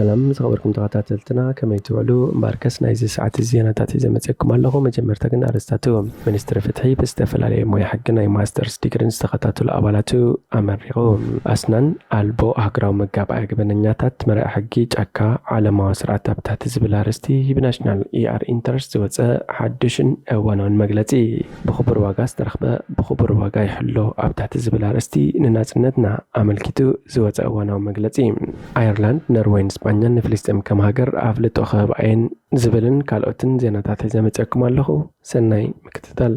ሰላም ዝኸበርኩም ተኸታተልትና፣ ከመይ ትውዕሉ? እምበኣርከስ ናይዚ ሰዓት እዚ ዜናታት ሒዘ መጺኤኩም ኣለኹ። መጀመርታ ግን ኣርእስታቱ። ሚኒስትሪ ፍትሒ ብዝተፈላለየ ሞያ ሕጊ ናይ ማስተርስ ዲግሪን ዝተኸታተሉ ኣባላቱ ኣመሪቑ። ኣስናን ኣልቦ ኣህጉራዊ መጋባእያ ገበነኛታት፣ መርኣያ ሕጊ ጫካ፣ ዓለማዊ ስርዓት ኣብ ትሕቲ ዝብል ኣርእስቲ ብናሽናል ኢኣር ኢንተረስት ዝወጸ ሓድሽን እዋናውን መግለጺ። ብኽቡር ዋጋ ዝተረኽበ ብኽቡር ዋጋ ይሕሎ ኣብ ትሕቲ ዝብል ኣርእስቲ ንናጽነትና ኣመልኪቱ ዝወጸ እዋናዊ መግለጺ። ኣየርላንድ፣ ነርወይን ስጳኛን ንፍልስጤም ከም ሃገር ኣፍልጦ ክህብኣ እየን ዝብልን ካልኦትን ዜናታት ሒዘ መጺኤኩም ኣለኹ። ሰናይ ምክትታል።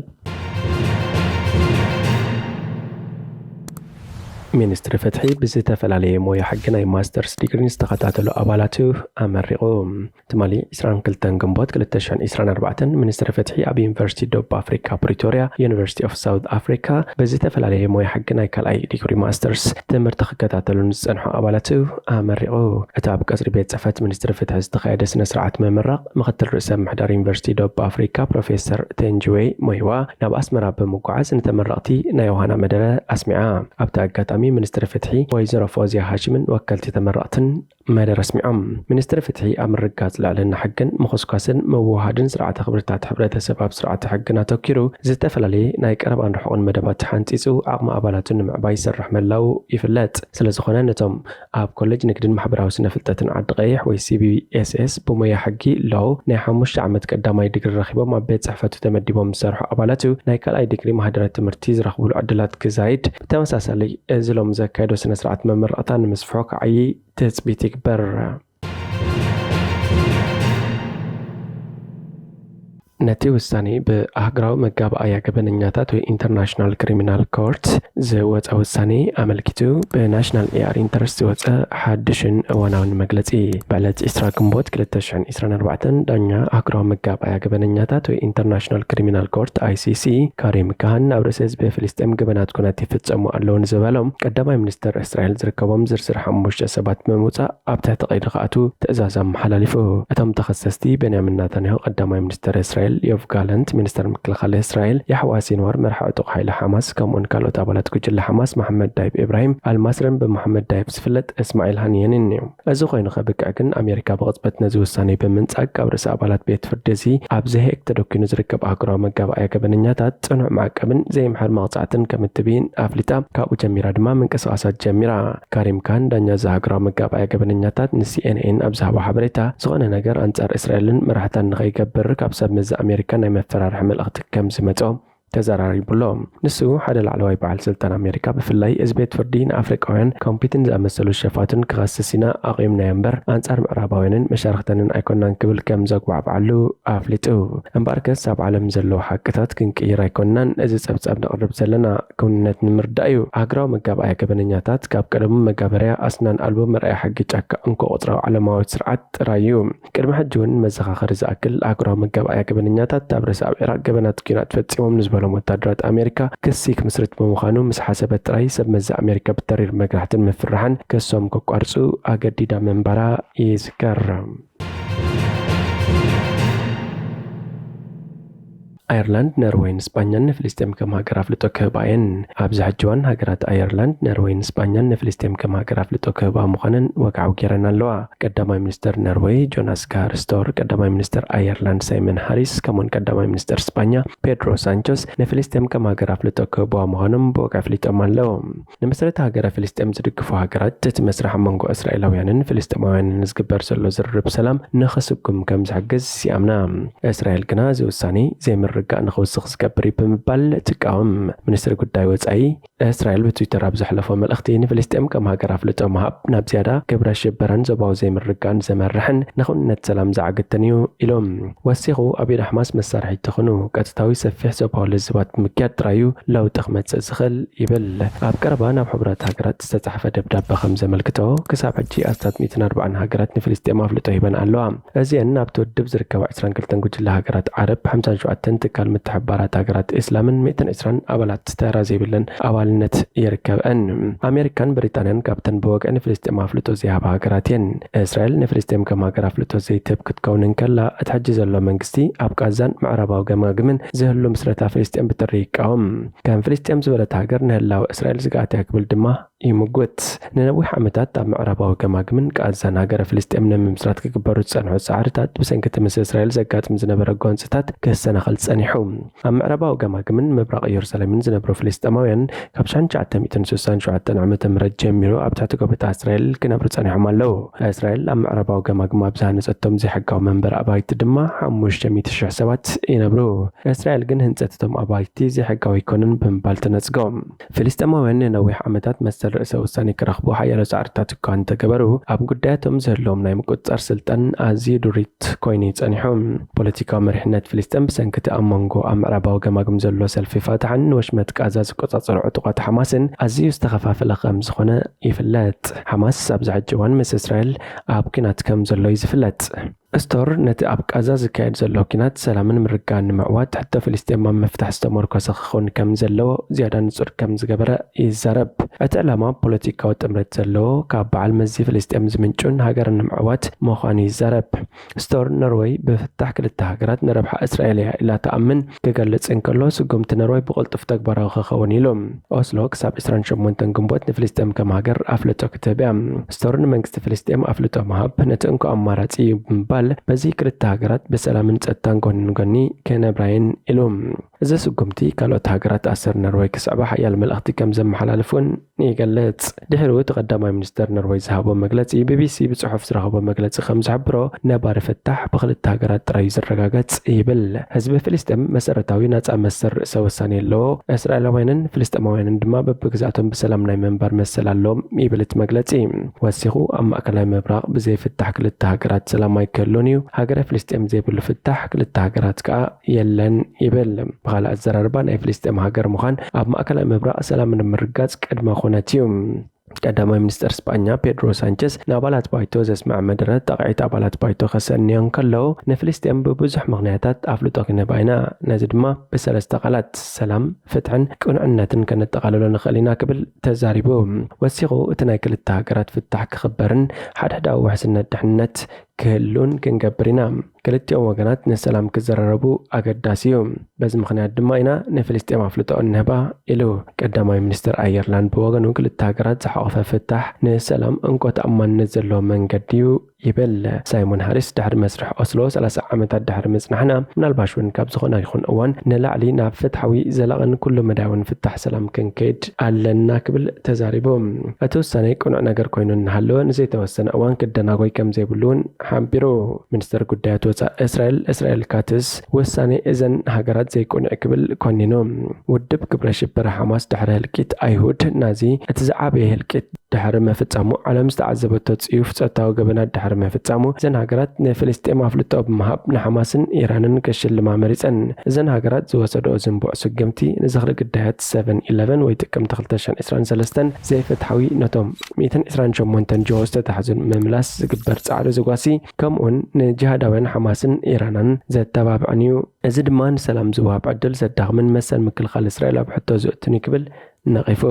ሚኒስትሪ ፍትሒ ብዝተፈላለየ ሞያ ሕጊ ናይ ማስተርስ ዲግሪን ዝተኸታተሉ ኣባላቱ ኣመሪቑ። ትማሊ ዕስራን ክልተን ግንቦት ክልተ ሽሕን ዕስራን ኣርባዕተን፣ ሚኒስትሪ ፍትሒ ኣብ ዩኒቨርሲቲ ደቡብ ኣፍሪካ ፕሪቶርያ፣ ዩኒቨርሲቲ ኦፍ ሳውት ኣፍሪካ፣ ብዝተፈላለየ ሞያ ሕጊ ናይ ካልኣይ ዲግሪ ማስተርስ ትምህርቲ ክከታተሉ ንዝጸንሑ ኣባላቱ ኣመሪቑ። እቲ ኣብ ቀጽሪ ቤት ጽሕፈት ሚኒስትሪ ፍትሒ ዝተኻየደ ስነ ስርዓት ምምራቕ፣ ምኽትል ርእሰ ምምሕዳር ዩኒቨርሲቲ ደቡብ ኣፍሪካ ፕሮፌሰር ቴንጅዌ ሞይዋ ናብ ኣስመራ ብምጉዓዝ ንተመረቕቲ ናይ ዮሃና መደረ ኣስሚዓ። ኣብቲ ኣጋጣሚ ሚኒስትሪ ፍትሒ ወይዘሮ ፎዝያ ሃሽምን ወከልቲ ተመረቕትን መደረ ኣስሚዖም። ሚኒስትሪ ፍትሒ ኣብ ምርጋጽ ልዕልና ሕግን ምኹስኳስን ምውህሃድን ስርዓተ ክብርታት ሕብረተሰብ ኣብ ስርዓተ ሕግን ኣተኲሩ ዝተፈላለየ ናይ ቀረባን ርሑቕን መደባት ሓንጺጹ ዓቕሚ ኣባላቱ ንምዕባይ ይሰርሕ ምህላዉ ይፍለጥ። ስለ ዝኾነ ነቶም ኣብ ኮሌጅ ንግድን ማሕበራዊ ስነ ፍልጠትን ዓዲ ቀይሕ ወይ ሲ ቢ ኤስ ኤስ ብሞያ ሕጊ ሎው ናይ ሓሙሽተ ዓመት ቀዳማይ ዲግሪ ረኺቦም ኣብ ቤት ጽሕፈቱ ተመዲቦም ዝሰርሑ ኣባላቱ ናይ ካልኣይ ዲግሪ ማህደረ ትምህርቲ ዝረኽብሉ ዕድላት ክዛይድ ብተመሳሳሊ እዚ ሎሚ ዘካየዶ ስነ ስርዓት መመረቕታ ንምስፍሖ ክዓዪ ትጽቢት ይግበር። ነቲ ውሳኔ ብኣህጉራዊ መጋባእያ ገበነኛታት ወይ ኢንተርናሽናል ክሪሚናል ኮርት ዝወጸ ውሳኔ ኣመልኪቱ ብናሽናል ኤኣር ኢንተረስት ዝወጸ ሓድሽን እዋናውን መግለጺ። ብዕለት ዕስራ ግንቦት ክልተ ሽሕን ዕስራን ኣርባዕተን ዳኛ ኣህጉራዊ መጋባእያ ገበነኛታት ወይ ኢንተርናሽናል ክሪሚናል ኮርት ኣይ ሲ ሲ ካሪም ካህን ኣብ ርእሲ ህዝቢ ፍልስጤም ገበናት ኩናት ይፍጸሙ ኣለዉ ንዝበሎም ቀዳማይ ሚኒስተር እስራኤል ዝርከቦም ዝርዝር ሓሙሽተ ሰባት ብምውጻእ ኣብ ትሕቲ ቀይዲ ክኣትዉ ትእዛዝ ኣመሓላሊፉ። እቶም ተኸሰስቲ ቤንያሚን ናታንያሁ ቀዳማይ ሚኒስተር እስራኤል፣ ዮቭ ጋላንት ሚኒስተር ምክልኻል እስራኤል፣ ያሕዋ ሲንዋር መራሒ ዕጡቕ ሓይሊ ሓማስ፣ ከምኡውን ካልኦት ኣባላት ጉጅለ ሓማስ መሓመድ ዳይብ ኢብራሂም ኣልማስርን ብመሓመድ ዳይብ ዝፍለጥ እስማዒል ሃንየንን እዮም። እዚ ኮይኑ ከብቅዕ ግን ኣሜሪካ ብቕጽበት ነዚ ውሳኔ ብምንጻግ ካብ ርእሲ ኣባላት ቤት ፍርዲ እዚ ኣብዚ ሄግ ተደኪኑ ዝርከብ ኣህጉራዊ መጋባእያ ገበነኛታት ጽኑዕ ማዕቀብን ዘይምሕር መቕጻዕትን ከም እትብይን ኣፍሊጣ ካብኡ ጀሚራ ድማ ምንቅስቓሳት ጀሚራ። ካሪም ካን ዳኛ እዚ ኣህጉራዊ መጋባእያ ገበነኛታት ን ሲ ኤን ኤን ኣብ ዝሃቦ ሓበሬታ ዝኾነ ነገር ኣንጻር እስራኤልን መራሕታን ንኸይገብር ካብ ሰብ መዚ ኣሜሪካ ናይ መፈራርሒ መልእኽቲ ከም ዝመጾ ተዘራሪቡሎ። ንሱ ሓደ ላዕለዋይ በዓል ስልጣን ኣሜሪካ ብፍላይ እዚ ቤት ፍርዲ ንኣፍሪቃውያን ኮምፒትን ዝኣመሰሉ ሸፋቱን ክኸስስ ኢና ኣቑምናዮ እምበር ኣንጻር ምዕራባውያንን መሻርኽተንን ኣይኮናን ክብል ከም ዘጉባዕብዓሉ ኣፍሊጡ። እምበኣርከስ ኣብ ዓለም ዘለዉ ሓቅታት ክንቅይር ኣይኮናን እዚ ጸብጻብ ነቕርብ ዘለና ክውንነት ንምርዳእ እዩ። ኣህጉራዊ መጋባእያ ገበነኛታት ካብ ቀደሙ መጋበርያ ኣስናን ኣልቦ መርኣያ ሕጊ ጫካ እንኮ ቁጽራዊ ዓለማዊ ስርዓት ጥራይ እዩ። ቅድሚ ሕጂ እውን መዘኻኸሪ ዝኣክል ኣህጉራዊ መጋባእያ ገበነኛታት ኣብ ርእሲ ኣብ ዒራቕ ገበናት ኲናት ፈጺሞም ንዝበሎም ወታደራት ኣሜሪካ ክሲ ክምስርት ብምዃኑ ምስ ሓሰበት ጥራይ ሰብ መዚ ኣሜሪካ ብተሪር መግራሕትን ምፍርራሕን ክሶም ከቋርጹ ኣገዲዳ ምንባራ ይዝከር። ኣየርላንድ፣ ነርወይን ስጳኛን ንፍልስጤም ከም ሃገር ኣፍልጦ ክህባ እየን። ኣብዚ ሕጂ እዋን ሃገራት ኣየርላንድ፣ ነርወይን ስጳኛን ንፍልስጤም ከም ሃገር ኣፍልጦ ክህባ ምዃነን ወግዓዊ ገይረን ኣለዋ። ቀዳማይ ሚኒስተር ነርወይ ጆናስ ጋር ስቶር፣ ቀዳማይ ሚኒስተር ኣየርላንድ ሳይመን ሃሪስ፣ ከምኡውን ቀዳማይ ሚኒስተር ስጳኛ ፔድሮ ሳንቾስ ንፍልስጤም ከም ሃገር ኣፍልጦ ክህብዋ ምዃኖም ብወግዒ ኣፍሊጦም ኣለዉ። ንመስረቲ ሃገረ ፍልስጤም ዝድግፉ ሃገራት እቲ መስርሕ ኣብ መንጎ እስራኤላውያንን ፍልስጤማውያንን ዝግበር ዘሎ ዝርርብ ሰላም ንኽስጉም ከም ዝሕግዝ ይኣምና። እስራኤል ግና እዚ ውሳኔ ዘይምርግጋእ ንኽውስኽ ዝገብር እዩ ብምባል ትቃወም። ሚኒስትሪ ጉዳይ ወጻኢ እስራኤል ብትዊተር ኣብ ዘሕለፎ መልእኽቲ ንፍልስጤም ከም ሃገር ኣፍልጦ ምሃብ ናብ ዝያዳ ግብረ ሽበራን ዞባዊ ዘይምርግጋእን ዘመርሕን ንኽውንነት ሰላም ዘዓግትን እዩ ኢሎም። ወሲኹ ኣብ ኢድ ሓማስ መሳርሒ ትኹኑ ቀጥታዊ ሰፊሕ ዞባዊ ልዝባት ብምክያድ ጥራይ እዩ ለውጢ ክመጽእ ዝኽእል ይብል። ኣብ ቀረባ ናብ ሕቡራት ሃገራት ዝተጻሕፈ ደብዳበ ከም ዘመልክቶ ክሳብ ሕጂ ኣስታት ሚእትን ኣርባዓን ሃገራት ንፍልስጤም ኣፍልጦ ሂበን ኣለዋ። እዚአን ኣብቲ ውድብ ዝርከባ ዕስራን ክልተን ጉጅለ ሃገራት ዓረብ፣ ሓምሳን ሸውዓተን ትካል ምትሕብባራት ሃገራት እስላምን ሚእትን ዕስራን ኣባላት ተራ ዘይብለን ኣባልነት ይርከብአን። ኣሜሪካን ብሪጣንያን ካብተን ብወግዒ ንፍልስጤም ኣፍልጦ ዘይሃባ ሃገራት እየን። እስራኤል ንፍልስጤም ከም ሃገር ኣፍልጦ ዘይትህብ ክትከውን እንከላ፣ እቲ ሕጂ ዘሎ መንግስቲ ኣብ ቃዛን ምዕራባዊ ገማግምን ዝህሉ ምስረታ ፍልስጤም ብጥሪ ይቃወም። ከም ፍልስጤም ዝበለት ሃገር ንህላወ እስራኤል ስግኣት እያ ክብል ድማ ይምጉት። ንነዊሕ ዓመታት ኣብ ምዕራባዊ ገማግምን ቃዛን ሃገረ ፍልስጤም ንምምስራት ክግበሩ ዝጸንሑ ጻዕርታት ብሰንኪ እቲ ምስ እስራኤል ዘጋጥም ዝነበረ ጎንጽታት ክሰናኸል ጸኒሑ። ኣብ ምዕራባዊ ገማግምን ምብራቕ ኢየሩሳሌምን ዝነብሩ ፍልስጤማውያን ካብ ሽሕን ትሽዓተ ሚእትን ስሳን ሸውዓተን ዓመተ ምህረት ጀሚሩ ኣብ ትሕቲ ጎበጣ እስራኤል ክነብሩ ጸኒሖም ኣለዉ። እስራኤል ኣብ ምዕራባዊ ገማግም ኣብ ዝሃነጸቶም ዘይሕጋዊ መንበሪ ኣባይቲ ድማ ሓሙሽተ ሚእቲ ሽሕ ሰባት ይነብሩ። እስራኤል ግን ህንጸት እቶም ኣባይቲ ዘይሕጋዊ ኣይኮነን ብምባል ትነጽጎ። ፍልስጤማውያን ንነዊሕ ዓመታት መሰል ርእሰ ውሳኔ ክረኽቡ ሓያሎ ጻዕርታት እኳ እንተገበሩ፣ ኣብ ጉዳያቶም ዝህልዎም ናይ ምቁጽጻር ስልጣን ኣዝዩ ድሪት ኮይኑ እዩ ጸኒሑ። ፖለቲካዊ መሪሕነት ፍልስጤም ብሰንኪ እቲ ኣብ መንጎ ኣብ ምዕራባዊ ገማግም ዘሎ ሰልፊ ፋታሕን ንወሽመጥ ቃዛ ዝቆጻጸሩ ዕጡቓት ሓማስን ኣዝዩ ዝተኸፋፈለ ከም ዝኾነ ይፍለጥ። ሓማስ ኣብዚ ሕጂ እዋን ምስ እስራኤል ኣብ ኲናት ከም ዘሎ እዩ ዝፍለጥ። ስቶር ነቲ ኣብ ቃዛ ዝካየድ ዘሎ ኲናት ሰላምን ምርግጋእን ንምዕዋት፣ ሕቶ ፍልስጤም ኣብ ምፍታሕ ዝተመርኮሰ ክኸውን ከም ዘለዎ ዝያዳ ንጹር ከም ዝገበረ ይዛረብ። እቲ ዕላማ ፖለቲካዊ ጥምረት ዘለዎ፣ ካብ በዓል መዚ ፍልስጤም ዝምንጩን ሃገር ንምዕዋት ምዃኑ ይዛረብ። ስቶር፣ ኖርወይ ብፍታሕ ክልተ ሃገራት ንረብሓ እስራኤል እያ ኢላ ትኣምን ክገልጽ እንከሎ፣ ስጉምቲ ኖርወይ ብቕልጡፍ ተግባራዊ ክኸውን ኢሉ። ኦስሎ ክሳብ ዕስራን ሸሞንተን ግንቦት ንፍልስጤም ከም ሃገር ኣፍልጦ ክትህብ እያ። ስቶር ንመንግስቲ ፍልስጤም ኣፍልጦ ምሃብ ነቲ እንኮ ኣማራጺ እዩ ብምባል፣ በዚ ክልተ ሃገራት ብሰላምን ጸጥታን ጎኒ ንጎኒ ክነብራ እየን ኢሉ። እዚ ስጉምቲ ካልኦት ሃገራት ኣሰር ኖርወይ ክስዕባ ሓያል መልእኽቲ ከም ዘመሓላልፍ እውን ይገልጽ። ድሕሪኡ እቲ ቀዳማይ ሚኒስተር ኖርወይ ዝሃቦ መግለጺ፣ ቢቢሲ ብጽሑፍ ዝረኸቦ መግለጺ ከም ዝሕብሮ፣ ነባሪ ፍታሕ ብክልተ ሃገራት ጥራይ እዩ ዝረጋገጽ ይብል። ህዝቢ ፍልስጤም መሰረታዊ ናጻ መሰል ርእሰ ውሳኔ ኣለዎ። እስራኤላውያንን ፍልስጤማውያንን ድማ በብግዝኣቶም ብሰላም ናይ ምንባር መሰል ኣለዎም ይብል እቲ መግለጺ። ወሲኹ፣ ኣብ ማእከላይ ምብራቕ ብዘይፍታሕ ክልተ ሃገራት ሰላም ኣይክህሉን እዩ። ሃገረ ፍልስጤም ዘይብሉ ፍታሕ ክልተ ሃገራት ከኣ የለን ይብል። ብኻልእ ኣዘራርባ፣ ናይ ፍልስጤም ሃገር ምዃን ኣብ ማእከላይ ምብራቕ ሰላም ንምርጋጽ ቅድመ ኩነት እዩ። ቀዳማይ ሚኒስተር ስጳኛ ፔድሮ ሳንቸስ ንኣባላት ባይቶ ዘስምዐ መደረ፣ ጣቕዒት ኣባላት ባይቶ ከሰንዮ እንከለዉ፣ ንፍልስጤም ብብዙሕ ምኽንያታት ኣፍልጦ ክንህባ ኢና፣ ነዚ ድማ ብሰለስተ ቃላት፣ ሰላም፣ ፍትሕን ቅኑዕነትን ከነጠቓልሎ ንኽእል ኢና ክብል ተዛሪቡ። ወሲኹ፣ እቲ ናይ ክልተ ሃገራት ፍታሕ ክኽበርን ሓድሕዳዊ ውሕስነት ድሕነት ክህሉን ክንገብር ኢና። ክልቲኦም ወገናት ንሰላም ክዘራረቡ ኣገዳሲ እዩ። በዚ ምኽንያት ድማ ኢና ንፍልስጤም ኣፍልጦ እንህባ ኢሉ። ቀዳማይ ሚኒስትር ኣየርላንድ ብወገኑ፣ ክልተ ሃገራት ዝሓቖፈ ፍታሕ ንሰላም እንኮ ተኣማንነት ዘለዎ መንገዲ እዩ ይብል። ሳይሞን ሃሪስ፣ ድሕሪ መስርሕ ኦስሎ ሰላሳ ዓመታት ድሕሪ ምጽናሕና፣ ምናልባሽ እውን ካብ ዝኾነ ይኹን እዋን ንላዕሊ ናብ ፍትሓዊ፣ ዘላቕን ኩሉ መዳያውን ፍታሕ ሰላም ክንከይድ ኣለና ክብል ተዛሪቡ። እቲ ውሳኔ ቅኑዕ ነገር ኮይኑ እናሃለወ፣ ንዘይተወሰነ እዋን ክደናጎይ ከም ዘይብሉ እውን ሓቢሩ። ሚኒስተር ጉዳያት ወጻኢ እስራኤል፣ እስራኤል ካትዝ፣ ውሳኔ እዘን ሃገራት ዘይቅኑዕ ክብል ኮኒኑ። ውድብ ግብረ ሽበራ ሓማስ ድሕሪ ህልቂት ኣይሁድ ናዚ፣ እቲ ዝዓበየ ህልቂት ድሕሪ ምፍጻሙ፣ ዓለም ዝተዓዘበቶ ጽዩፍ ጾታዊ ገበናት ድሕሪ ምፍጻሙ፣ እዘን ሃገራት ንፍልስጤም ኣፍልጦ ብምሃብ ንሓማስን ኢራንን ክሽልማ መሪጸን። እዘን ሃገራት ዝወሰድኦ ዝንቡዕ ስጉምቲ፣ ንዝኽሪ ግዳያት ሰቨን ኢለቨን ወይ ጥቅምቲ ክልተ ሽሕን ዕስራን ሰለስተን ዘይፍትሓዊ፣ ነቶም ሚእትን ዕስራን ሸሞንተን ጅሆ ዝተታሕዙን ምምላስ ዝግበር ጻዕሪ ዘጓሲ፣ ከምኡውን ንጅሃዳውያን ሓማስን ኢራናን ዘተባብዕን እዩ። እዚ ድማ ንሰላም ዝወሃብ ዕድል ዘዳኽምን መሰል ምክልኻል እስራኤል ኣብ ሕቶ ዘእቱን እዩ ክብል ነቒፉ።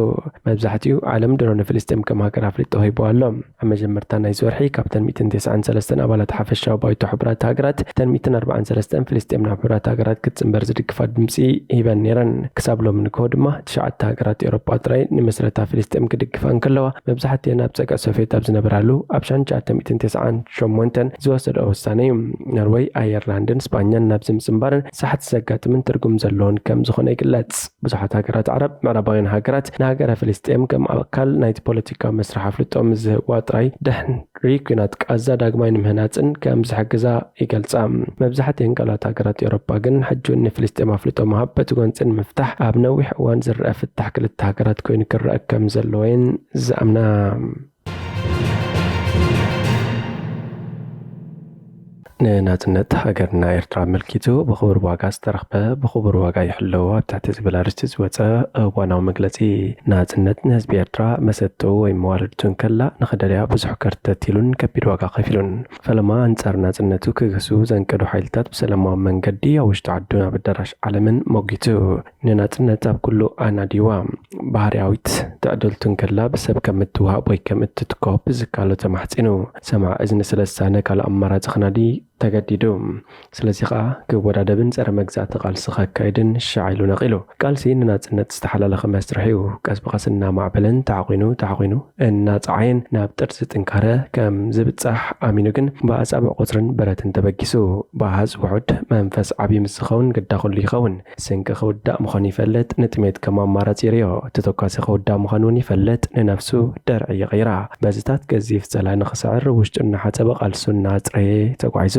መብዛሕትኡ ዓለም ድሮ ንፍልስጤም ከም ሃገር ኣፍልጦ ሂቡ ኣሎ። ኣብ መጀመርታ ናይዚ ወርሒ፣ ካብተን ሚእትን ተስዓን ሰለስተን ኣባላት ሓፈሻዊ ባይቶ ሕቡራት ሃገራት፣ እተን ሚእትን ኣርባዓን ሰለስተን ፍልስጤም ናብ ሕቡራት ሃገራት ክትጽንበር ዝድግፋ ድምጺ ሂበን ነይረን። ክሳብ ሎሚ ንግሆ ድማ፣ ትሽዓተ ሃገራት ኤውሮጳ ጥራይ ንመስረታ ፍልስጤም ክድግፋ እንከለዋ፣ መብዛሕትኤን ኣብ ጸግዒ ሶቭየት ኣብ ዝነበራሉ፣ ኣብ ሽሕን ትሽዓተ ሚእትን ተስዓን ሸሞንተን ዝወሰድኦ ውሳነ እዩ። ኖርወይ፣ ኣየርላንድን ስጳኛን ናብዚ ምጽንባረን ሳሕቲ ዘጋጥምን ትርጉም ዘለዎን ከም ዝኾነ ይግለጽ። ብዙሓት ሃገራት ዓረብ፣ ምዕራባውያን ሃገራት ንሃገረ ፍልስጤም ከም ኣካል ናይቲ ፖለቲካዊ መስርሕ ኣፍልጦ ምስ ዝህብዋ ጥራይ፣ ድሕሪ ኲናት ቃዛ ዳግማይ ንምህናጽን ከም ዝሕግዛ ይገልጻ። መብዛሕትኤን ካልኦት ሃገራት ኤውሮጳ ግን፣ ሕጂ እውን ንፍልስጤም ኣፍልጦ ምሃብ በቲ ጎንጺ ንምፍታሕ ኣብ ነዊሕ እዋን ዝረኣ ፍታሕ ክልተ ሃገራት ኮይኑ ክረኣ ከም ዘለዎ እየን ዝኣምና። ንናጽነት ሃገርና ኤርትራ ኣመልኪቱ ብኽቡር ዋጋ ዝተረኽበ ብኽቡር ዋጋ ይሕለዎ ኣብ ትሕቲ ዝብል ኣርእስቲ ዝወጸ እዋናዊ መግለጺ። ናጽነት ንህዝቢ ኤርትራ መሰጥኡ ወይ መዋልድቱ እንከላ ንኽደልያ ብዙሕ ከርተት ኢሉን ከቢድ ዋጋ ከፊሉን። ፈለማ ኣንጻር ናጽነቱ ክግህሱ ዘንቀዱ ሓይልታት ብሰላማዊ መንገዲ ኣብ ውሽጢ ዓዱን ኣብ ኣዳራሽ ዓለምን ሞጊቱ። ንናጽነት ኣብ ኩሉ ኣናዲዋ። ባህርያዊት ትዕድልቱ እንከላ ብሰብ ከም እትወሃብ ወይ ከም እትትኮ ብዝካሎ ተማሕጺኑ። ሰማዕ እዝኒ ስለ ዝሳነ ካልእ ኣማራጺ ክናዲ ተገዲዱ። ስለዚ ኸኣ ክወዳደብን ጸረ መግዛእቲ ቃልሲ ከካይድን ሻዕ ኢሉ ነቒሉ። ቃልሲ ንናጽነት ዝተሓላለኸ መስርሕ እዩ። ቀስ ብቐስ እናማዕበለን ተዓቒኑ ተዓቒኑ እናጸዓየን ናብ ጥርዚ ጥንካረ ከም ዝብጻሕ ኣሚኑ ግን ብኣጻብዕ ቁጽርን ብረትን ተበጊሱ። ብኣሃዝ ውሑድ መንፈስ ዓቢ ምስ ዝኸውን ግዳ ኩሉ ይኸውን። ስንቂ ክውዳእ ምዃኑ ይፈልጥ፣ ንጥሜት ከም ኣማራጺ ይርእዮ። ተተኳሲ ክውዳእ ምዃኑ እውን ይፈልጥ፣ ንነፍሱ ደርዒ ይቕይራ። በዚታት ገዚፍ ጸላኢ ንኽስዕር ውሽጡ እናሓጸበ ቃልሱ እናጽረየ ተጓዒዙ።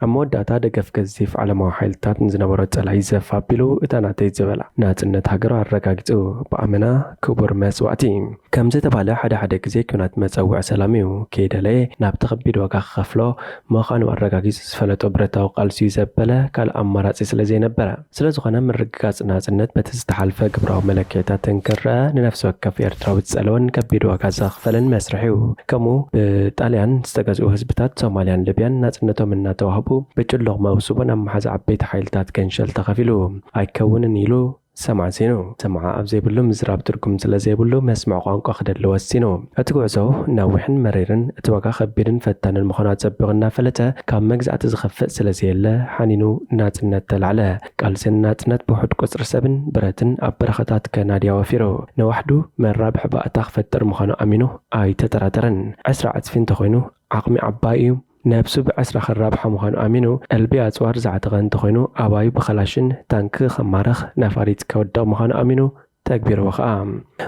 ኣብ መወዳእታ ደገፍ ገዚፍ ዓለማዊ ሓይልታት ንዝነበሮ ጸላኢ ዘፍ ኣቢሉ እታ ናተይ ዝበላ ናጽነት ሃገሩ ኣረጋጊጹ። ብኣመና ክቡር መስዋእቲ። ከምዚ ተባለ ሓደ ሓደ ግዜ ኲናት መጸውዒ ሰላም እዩ። ከይደለየ ናብቲ ከቢድ ዋጋ ክኸፍሎ ምዃኑ ኣረጋጊጹ ዝፈለጦ ብረታዊ ቃልሲ እዩ ዘበለ ካልእ ኣማራጺ ስለ ዘይነበረ። ስለ ዝኾነ ምርግጋጽ ናጽነት በቲ ዝተሓልፈ ግብራዊ መለክዒታት እንክረኣ ንነፍሲ ወከፍ ኤርትራዊ ዝጸለወን ከቢድ ዋጋ ዘኽፈለን መስርሕ እዩ። ከምኡ ብጣልያን ዝተገዝኡ ህዝብታት ሶማልያን ሊብያን ናጽነቶም እናተዋህቡ ብጭሉቕ መውስቦ ናብ መሓዛ ዓበይቲ ሓይልታት ገንሸል ተኸፊሉ። ኣይከውንን ኢሉ ሰምዓ ሲኑ። ሰምዓ ኣብ ዘይብሉ ምዝራብ ትርጉም ስለ ዘይብሉ መስምዕ ቋንቋ ክደሊ ወሲኑ። እቲ ጉዕዞ ነዊሕን መሪርን እቲ ዋጋ ከቢድን ፈታንን ምዃኑ ኣጸቢቑ እናፈለጠ ካብ መግዛእቲ ዝኸፍእ ስለ ዘየለ ሓኒኑ ናጽነት ተላዕለ። ቃልሲ ንናጽነት ብውሑድ ቁጽሪ ሰብን ብረትን ኣብ በረኻታት ከናድያ ወፊሩ። ንዋሕዱ መራብሒ ባእታ ክፈጥር ምዃኑ ኣሚኑ ኣይተጠራጠረን። ዕስራ ዕጽፊ እንተኾይኑ ዓቕሚ ዓባይ እዩ። ነብሱ ብዕስራ ከራብሓ ምዃኑ ኣሚኑ፣ ዕልቢ ኣጽዋር ዝዓጠቐ እንተኾይኑ፣ ኣባዩ ብኸላሽን ታንክ ከማርኽ፣ ነፋሪት ከውድቕ ምዃኑ ኣሚኑ ተግቢርዎ ኸኣ።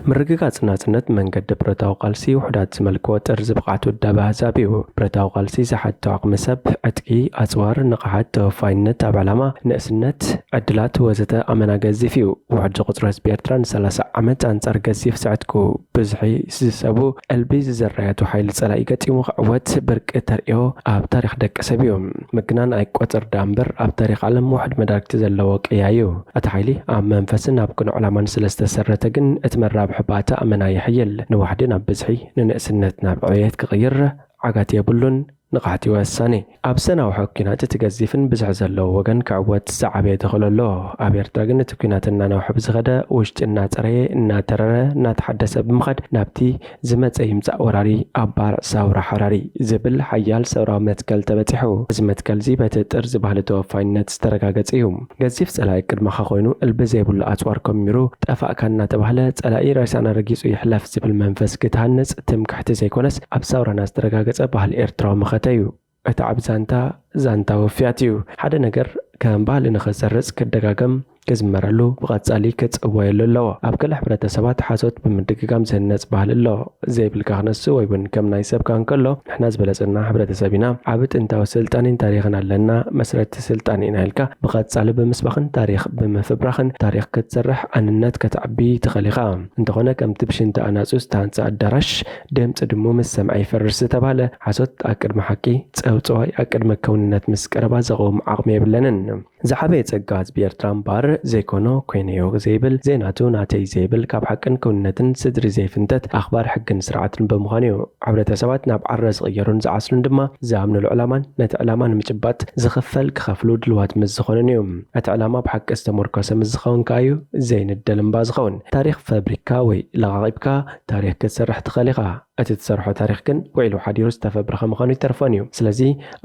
ምርግጋጽ ናጽነት መንገዲ ብረታዊ ቃልሲ ውሑዳት ዝመልክዎ ጥርዚ ብቕዓት ውዳበ ኣህዛብ እዩ። ብረታዊ ቃልሲ ዝሓቶ ዓቕሚ ሰብ፣ ዕጥቂ፣ ኣጽዋር፣ ንቕሓት፣ ተወፋይነት ኣብ ዕላማ፣ ንእስነት፣ ዕድላት ወዘተ ኣመና ገዚፍ እዩ። ውሑድ ዝቑጽሮ ህዝቢ ኤርትራ ንሰላሳ ዓመት ኣንጻር ገዚፍ ስዕትኩ ብዝሒ ዝሰቡ ዕልቢ ዝዘራያቱ ሓይሊ ጸላኢ ገጢሙ ክዕወት ብርቂ ተርእዮ ኣብ ታሪኽ ደቂ ሰብ እዩ። ምግናን ኣይቆጸር ደኣ እምበር ኣብ ታሪኽ ዓለም ውሑድ መዳርግቲ ዘለዎ ቅያ እዩ። እቲ ሓይሊ ኣብ መንፈስን ኣብ ቅኑዕ ዕላማን ስለ ዝተሰረተ ግን እቲ መራብሒ ባእታ ኣመና ይሕይል። ንዋሕዲ ናብ ብዝሒ፣ ንንእስነት ናብ ዕብየት ክቕይር ዓጋት የብሉን። ንቕሓት እዩ ወሳኒ። ኣብ ሰናውሒ ኲናት እቲ ገዚፍን ብዝሒ ዘለዎ ወገን ክዕወት ዝዓበየ ተኽእሎ ኣሎ። ኣብ ኤርትራ ግን እቲ ኲናት እናነውሐ ብዝኸደ ውሽጢ እናጸረየ፣ እናተረረ፣ እናተሓደሰ ብምኻድ ናብቲ ዝመጸ ይምጻእ ወራሪ ኣብ ባርዕ ሳውራ ሓራሪ ዝብል ሓያል ሰውራዊ መትከል ተበጺሑ። እዚ መትከል እዚ በቲ ጥርዚ ባህሊ ተወፋይነት ዝተረጋገጸ እዩ። ገዚፍ ጸላኢ ቅድመኻ ኮይኑ እልቢ ዘይብሉ ኣጽዋር ኮሚሩ ጠፋእካ እናተባህለ ጸላኢ ሬሳና ረጊጹ ይሕለፍ ዝብል መንፈስ ክትሃንጽ ትምክሕቲ ዘይኮነስ ኣብ ሳውራና ዝተረጋገጸ ባህሊ ኤርትራዊ መኸተ እዩ። እቲ ዓቢ ዛንታ፣ ዛንታ ውፍያት እዩ። ሓደ ነገር ከም ባህሊ ንኸሰርጽ ክደጋገም ክዝመረሉ ብቐጻሊ ክጽወየሉ ኣለዎ። ኣብ ገለ ሕብረተሰባት ሓሶት ብምድግጋም ዝህነጽ ባህሊ ኣሎ። ዘይብልካ ክነሱ ወይ እውን ከም ናይ ሰብካ እንከሎ ንሕና ዝበለጸና ሕብረተሰብ ኢና። ዓቢ ጥንታዊ ስልጣኔን ታሪኽን ኣለና፣ መስረቲ ስልጣኔ ኢና ኢልካ ብቐጻሊ ብምስባኽን ታሪኽ ብምፍብራኽን ታሪኽ ክትሰርሕ ኣንነት ከተዕቢ ትኽእል ኢኻ። እንተኾነ ከምቲ ብሽንቲ ኣናጹ ዝተሃንጸ ኣዳራሽ ድምጺ ድሙ ምስ ሰምዐ ይፈርስ ዝተባህለ ሓሶት ኣብ ቅድሚ ሓቂ ጸውጸዋይ ኣብ ቅድሚ ከውንነት ምስ ቀረባ ዘቐውም ዓቕሚ የብለንን። ዝዓበየ ጸጋ ህዝቢ ኤርትራ እምበኣር ዘይኮኖ ኮይነዮ ዘይብል፣ ዘይናቱ ናተይ ዘይብል፣ ካብ ሓቅን ክውንነትን ስድሪ ዘይፍንተት ኣኽባር ሕግን ስርዓትን ብምዃኑ እዩ። ሕብረተሰባት ናብ ዓረ ዝቕየሩን ዝዓስሉን ድማ ዝኣምኑሉ ዕላማን ነቲ ዕላማ ንምጭባጥ ዝኽፈል ክኸፍሉ ድልዋት ምስ ዝኾኑን እዩ። እቲ ዕላማ ብሓቂ ዝተመርኮሰ ምስ ዝኸውን ከኣ እዩ ዘይንደል እምባ ዝኸውን። ታሪኽ ፈብሪካ ወይ ለቓቒብካ ታሪኽ ክትሰርሕ ትኽእል ኢኻ። እቲ ትሰርሖ ታሪኽ ግን ውዒሉ ሓዲሩ ዝተፈብረኸ ምዃኑ ይተርፎን እዩ። ስለዚ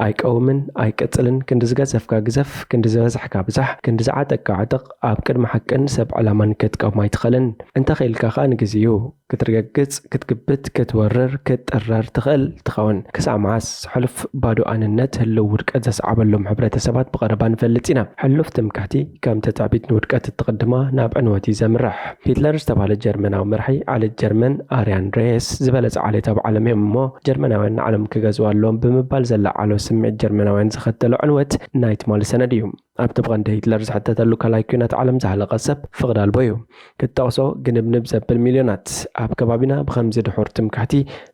ኣይቀውምን፣ ኣይቅጽልን፣ ክንዲ ዝገዘፍካ ግዘፍ፣ ክንዲ ዝበዝሕካ ብዛሕ፣ ክንዲ ዝዓጠቅካ ዕጠቕ፣ ኣብ ቅድሚ ሓቅን ሰብ ዕላማን ክትቀውም ኣይትኽእልን። እንተኽኢልካ ከኣ ንግዜኡ ክትርገግጽ፣ ክትግብት፣ ክትወርር፣ ክትጥረር ትኽእል ትኸውን። ክሳዕ መዓስ? ሕሉፍ ባዶ ኣንነት ህልው ውድቀት ዘስዓበሎም ሕብረተሰባት ብቐረባ ንፈልጥ ኢና። ሕሉፍ ትምክሕቲ ከም ትዕቢት ንውድቀት እትቕድማ ናብ ዕንወት እዩ ዘምርሕ። ሂትለር ዝተባህለ ጀርመናዊ መራሒ ዓሌት ጀርመን ኣርያን ሬስ ዝበለጸ ዓሌት ኣብ ዓለም እዮም እሞ ጀርመናውያን ንዓለም ክገዝኡ ኣለዎም ብምባል ዘለዓዕሎ ስምዒት ጀርመናውያን ዘኸተሎ ዕንወት ናይ ትማሊ ሰነድ እዩ። ኣብቲ ብቐንዲ ሂትለር ዝሕተተሉ ካልኣይ ኲናት ዓለም ዝሃለቐ ሰብ ፍቕድ ኣልቦ እዩ። ክትጠቕሶ ግንብንብ ዘብል ሚልዮናት። ኣብ ከባቢና ብኸምዚ ድሑር ትምክሕቲ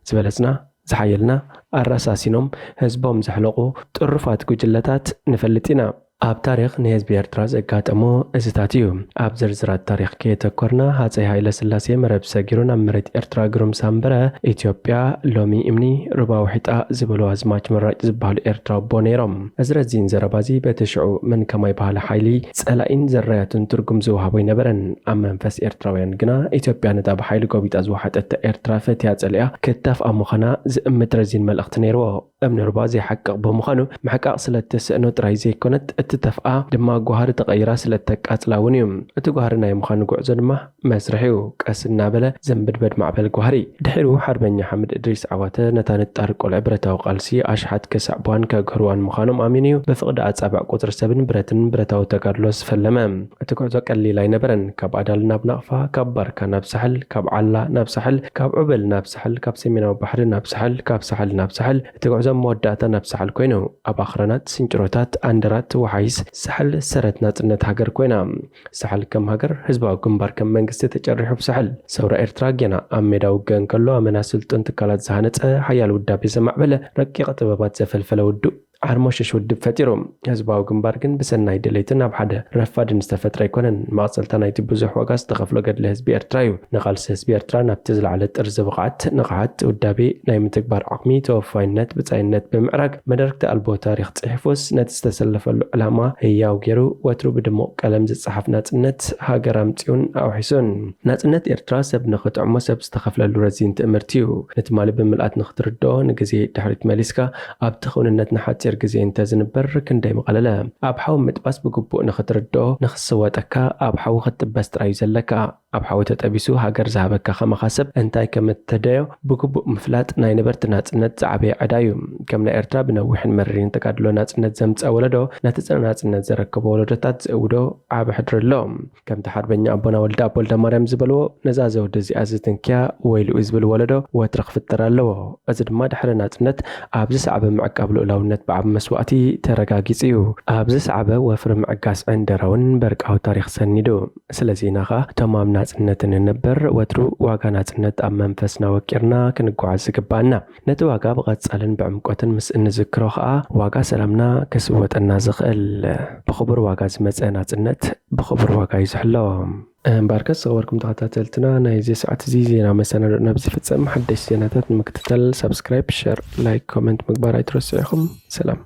ዝበለጽና፣ ዝሓየልና፣ ኣረሳሲኖም ህዝቦም ዘሕለቑ ጥሩፋት ጉጅለታት ንፈልጥ ኢና። ኣብ ታሪኽ ንህዝቢ ኤርትራ ዘጋጠሞ እዝታት እዩ። ኣብ ዝርዝራት ታሪኽ ከየተኮርና፣ ሃጸይ ሃይለ ስላሴ መረብ ሰጊሩ ናብ መሬት ኤርትራ ግሩም ሳምበረ፣ ኢትዮጵያ ሎሚ እምኒ ሩባ ውሒጣ ዝበሉ ኣዝማች መራጭ ዝበሃሉ ኤርትራ ኣቦ ነይሮም። እዚ ረዚን ዘረባ እዚ በቲ ሽዑ መን ከማይ በሃሊ ሓይሊ ጸላኢን ዘራያትን ትርጉም ዝወሃቦ ኣይነበረን። ኣብ መንፈስ ኤርትራውያን ግና ኢትዮጵያ ነታ ብሓይሊ ጎቢጣ ዝወሓጠታ ኤርትራ ፈትያ ጸሊኣ ክተፍኣ ምዃና ዝእምት ረዚን መልእኽቲ ነይርዎ። እምኒ ሩባ ዘይሓቅቕ ብምዃኑ፣ ምሕቃቕ ስለ እተስእኖ ጥራይ ዘይኮነት፣ እትተፍኣ ድማ ጓህሪ ተቐይራ ስለ እተቃጽላ እውን እዩ። እቲ ጓህሪ ናይ ምዃኑ ጉዕዞ ድማ መስርሕ እዩ። ቀስ እናበለ ዘንበድበድ ማዕበል ጓህሪ። ድሒሩ ሓርበኛ ሓምድ እድሪስ ዓዋተ ነታ ንጣር ቆልዕ ብረታዊ ቃልሲ ኣሽሓት ከስዕብዋን ከግህርዋን ምዃኖም ኣሚኑ እዩ ብፍቕዲ ኣጻብዕ ቁጽሪ ሰብን ብረትን ብረታዊ ተጋድሎ ዝፈለመ። እቲ ጉዕዞ ቀሊል ኣይነበረን። ካብ ኣዳል ናብ ናቕፋ፣ ካብ ባርካ ናብ ሳሕል፣ ካብ ዓላ ናብ ሳሕል፣ ካብ ዑበል ናብ ሳሕል፣ ካብ ሰሜናዊ ባሕሪ ናብ ሳሕል፣ ካብ ሳሕል ናብ ሳሕል። እቲ ጉዕዞ መወዳእታ ናብ ሳሕል ኮይኑ፣ ኣብ ኣኽራናት፣ ስንጭሮታት፣ ኣንደራት፣ ወሓይስ ሳሕል ሰረት ናጽነት ሃገር ኮይና። ሳሕል ከም ሃገር፣ ህዝባዊ ግንባር ከም መንግስቲ ተጨሪሑ ብሳሕል። ሰውራ ኤርትራ ጌና ኣብ ሜዳ ውግእ እንከሎ፣ ኣመና ስልጡን ትካላት ዝሃነጸ፣ ሓያል ውዳቤ ዘማዕበለ፣ ረቂቕ ጥበባት ዘፈልፈለ ውዱእ ዓርሞሸሽ ውድብ ፈጢሩ። ህዝባዊ ግንባር ግን ብሰናይ ድሌትን ኣብ ሓደ ረፋድን ዝተፈጥረ ኣይኮነን። መቐጸልታ ናይቲ ብዙሕ ዋጋ ዝተኸፍሎ ገድሊ ህዝቢ ኤርትራ እዩ። ንቓልሲ ህዝቢ ኤርትራ ናብቲ ዝለዓለ ጥርዚ ብቕዓት፣ ንቕሓት፣ ውዳቤ ናይ ምትግባር ዓቕሚ፣ ተወፋይነት፣ ብጻይነት ብምዕራግ መደርግቲ ኣልቦ ታሪኽ ጽሒፉስ፣ ነቲ ዝተሰለፈሉ ዕላማ ህያው ገይሩ ወትሩ ብድሙቕ ቀለም ዝጸሓፍ ናጽነት ሃገር ኣምጺኡን ኣውሒሱን። ናጽነት ኤርትራ ሰብ ንኽጥዕሞ ሰብ ዝተኸፍለሉ ረዚን ትእምርቲ እዩ። ንትማሊ ብምልኣት ንኽትርድኦ፣ ንግዜ ድሕሪት መሊስካ ኣብቲ ክውንነት ንሓጺር ግዜ እንተ ዝንበር ክንደይ ምቐለለ። ኣብ ሓዊ ምጥባስ ብግቡእ ንኽትርድኦ፣ ንኽስወጠካ ኣብ ሓዊ ክትጥበስ ጥራይ እዩ ዘለካ። ኣብ ሓዊ ተጠቢሱ ሃገር ዝሃበካ ከማኻ ሰብ እንታይ ከም እተደዮ ብግቡእ ምፍላጥ ናይ ነበርቲ ናጽነት ዝዓበየ ዕዳ እዩ። ከም ናይ ኤርትራ ብነዊሕን መሪርን ተጋድሎ ናጽነት ዘምጸ ወለዶ፣ ነቲ ጽረ ናጽነት ዘረከቦ ወለዶታት ዝእውዶ ዓቢ ሕድሪ ኣሎ። ከምቲ ሓርበኛ ኣቦና ወልደ ኣብ ወልደ ማርያም ዝበልዎ፣ ነዛ ዘውዲ እዚኣ ዝትንክያ ወይልኡ ዝብል ወለዶ ወትሩ ክፍጠር ኣለዎ። እዚ ድማ ድሕሪ ናጽነት ኣብ ዝሰዓበ ምዕቃብ ልኡላውነት ብዓቢ መስዋእቲ ተረጋጊጹ እዩ። ኣብ ዝሰዓበ ወፍሪ ምዕጋስ ዕንደራ እውን በርቃዊ ታሪኽ ሰኒዱ። ስለዚ ኢና ኸኣ እቶም ኣብ ናጽነት እንነብር ወትሩ ዋጋ ናጽነት ኣብ መንፈስና ወቂርና ክንጓዓዝ ዝግባኣና። ነቲ ዋጋ ብቐጻልን ብዕምቆትን ምስ እንዝክሮ ኸኣ ዋጋ ሰላምና ክስወጠና ዝኽእል። ብኽቡር ዋጋ ዝመጸ ናጽነት ብኽቡር ዋጋ እዩ ዝሕሎ። እምበኣርከስ ዝኸበርኩም ተኸታተልትና፣ ናይዚ ሰዓት እዚ ዜና መሰናድኦ ነዚ ይፍጸም። ሓደሽቲ ዜናታት ንምክትታል ሳብስክራይብ፣ ሸር፣ ላይክ፣ ኮመንት ምግባር ኣይትረስዑ ኢኹም። ሰላም።